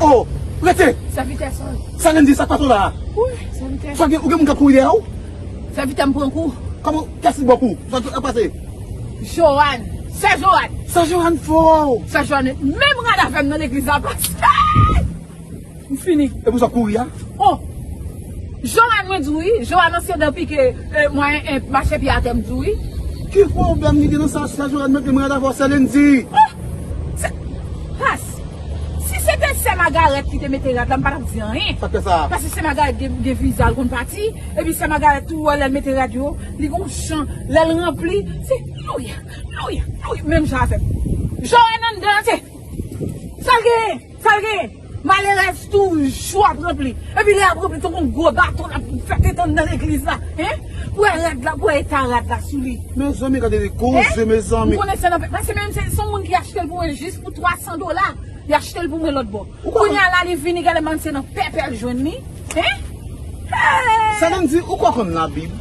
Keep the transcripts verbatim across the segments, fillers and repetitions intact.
Oh, rete! Sèvitè, sòl. Sa Lendi, sa k pase w la? Wi, sèvitè. Sa gen, ou gen moun k ap kouri dèyè w? Sèvitè, m pran kou. Kòman, kiyès ki ba w kou? Sa k ap pase? Johan. Sè Johan. Sè Johan fò. Sè Johan menm rad avè m nan legliz la, pastè. M fini. E pou sa w kouri a? Oh! Johan mwen di w wi, Johan ansedan pike, eh, mwen, eh, mache pye atè m di w wi. Ki pwoblèm li gen nan sa, sa Johan mete mwen rad avè w, sè Lendi? Oh! Se, pas, si se te sè Magarèt ki te mete rad la, m pa t ap di anyen. Sa k fè sa? Paske sè Magarèt gen, gen viza, l konn pati, epi sè Magarèt tou wè lè l mete rad yo, li gon chan, lè l ranpli, se louya, louya, louya, menm jan avè m. Johan anndan, se, sa l genyen? Sa l genyen? Malerèz toujou ap ranpli. Epi lè y ap ranpli, tankou yon gwo baton l ap fè desann nan legliz la. Hein? Pou wè rad la, pou wè eta rad la sou li. Mezanmi, gade li koze, mezanmi. M konnen se nan pè-, paske menm se, se yon moun ki achte l pou mwen jis pou twa san dola. Li achte l pou mwen lòt bò. Kounye a la, li vini, gade m se nan pèpè l jwenn li. Hein? Hey! Sa vle di, ou kwè w konn Labib?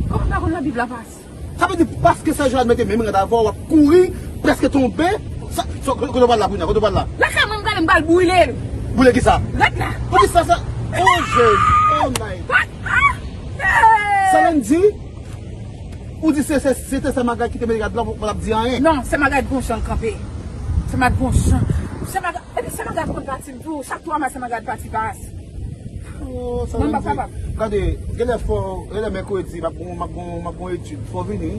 Kòman m pa konn Labib la, pas? Sa vle di, paske sè Johan mete menm rad avè w, w ap kouri, prèske tonbe. Sa, sa, kote, kote w pral la kounye a? Kote w pral la? Lakay mwen, m prale, m pral boule l. Boule kisa? Rad la. Poukisa sa? Oh, Jezi. Oh, my. Sa Lendi, ou di se, se, se te sè Magarèt ki te mete rad la, w p ap di anyen. Non, sè Magarèt gon jan l kanpe. Sè Magarèt gon jan. Sè Magarèt, epi sè Magarèt konn pati m tou. Chak twa mwa sè Magarèt pati, pas. Oh, sa Lendi. Gade, genlè fò, genlè mèkredi, m ap gon, m ap gon, m ap gon etid. Fò w vini.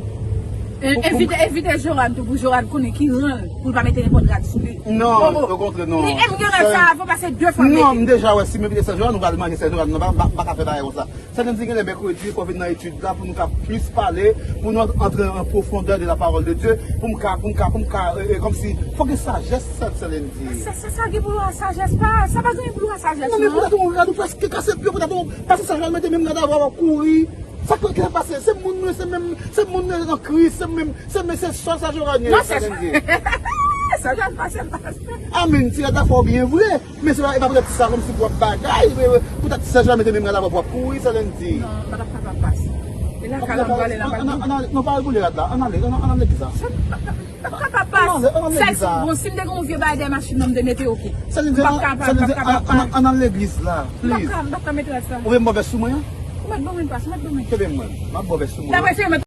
E, pou, pou evite, evite Johan tou, pou Johan konnen ki ran l, pou l pa mete nenpòt rad sou li. Non, okontrè, non. Li, e m gen rèv sa avan pase de fwa m mete. Non, m deja wè, si m envite sè Johan, nou pral manje sè Johan, nou pa, pa, pa ka fè bagay konsa. Sa Lendi, genlè mèkredi, fò w vin nan etid la, pou nou ka plis pale, pou nou antre an pwofondè de la parole de Dieu, pou m ka, pou m ka, pou m ka, e, e, kòmsi, fò gen sajès, sè, sè Lendi. Sa, sa, sa gen pou wè sajès pa, sa pa gen pou wè sajès, non. Non, men poutèt ou rad ou prèske kase pye, poutèt ou, paske sè Johan mete menm rad avè w, w ap kouri. Sa k, k ap pase? Se moun nou ye, se menm, se moun nou ye nan Kris, se menm, se menm, se sòl sè Johan ye, sè Lendi. Sè Johan pase, pase. Amèn, ti rad la fò byen vre. Men se pa, e pa poutèt sa kòmsi pou w ap bagay, men, men, poutèt sè Johan mete menm rad avè w pou w ap kouri, sè Lendi. Non, m pa t ap kapab, pas. E lakay la m prale la, m pa t ap kapab. Ann ale, non, pa al boule rad la. Ann ale, ann, ann al legliz la. M p ap kapab, pas. Ann ale, ann al legliz la. Bon, si m te gen yon vye bagay dèyè machin nan, m te mete, oke. Sè Lendi, ann, sè Lendi, ann, ann al legliz la, please. M p ap ka, m p ap ka mete rad sa. Ou vle m ba w vès sou mwen an? Ou mèt ban mwen, pas, ou mèt ban mwen. Kenbe mwen, m ap ba w vès sou mwen an.